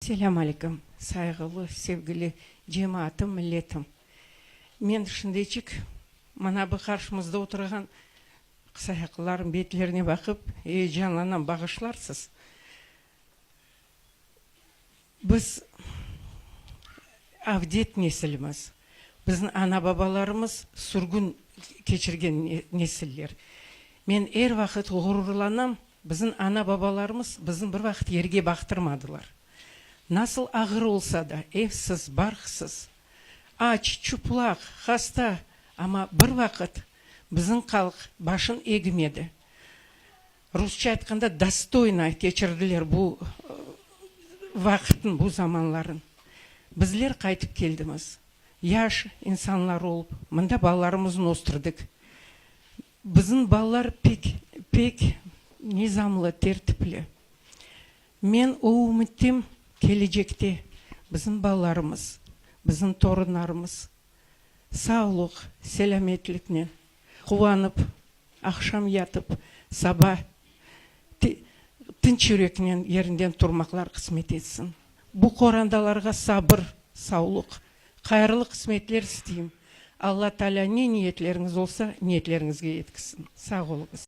Selâm aleyküm, sayğılı, sevgili cemaatım, milletim. Men şindeçik mına bu qarşımızda oturğan qısayaqlılarnıñ betlerine baqıp eyecanlanam, bağışlarsız. Biz avdet nesilimiz, bizim ana-babalarımız sürgün keçirgen nesiller. Men er vaqıt ğururlanam, bizim ana-babalarımız bizni bir vaqıt yerge baqtırmadılar. Nasıl ağır olsa da, evsiz, barqsız, aç, çuplaq, hasta, amma bir vaqıt bizim halq başın egmedi. Rusça aytqanda, dostoyno keçirdiler bu vaqıtın, bu zamanların. Bizler qaytıp keldimiz, yaş insanlar olıp, mında balalarımıznı östürdik. Bizim balalar pek, pek nizamlı, tertipli. Men o ümüttem, kelecekte bizim balalarımız, bizim torunlarımız sağlıq, selâmetliknen quvanıp, Aqşam yatıp, saba tınç yüreknen yerinden turmaqlar qısmet etsin. Bu qorandalarğa sabır, savluq, hayırlı qısmetler isteyim. Alla Taalâ ne niyetleriñiz olsa, niyetleriñizge yetkizsin. Sağ oluñız.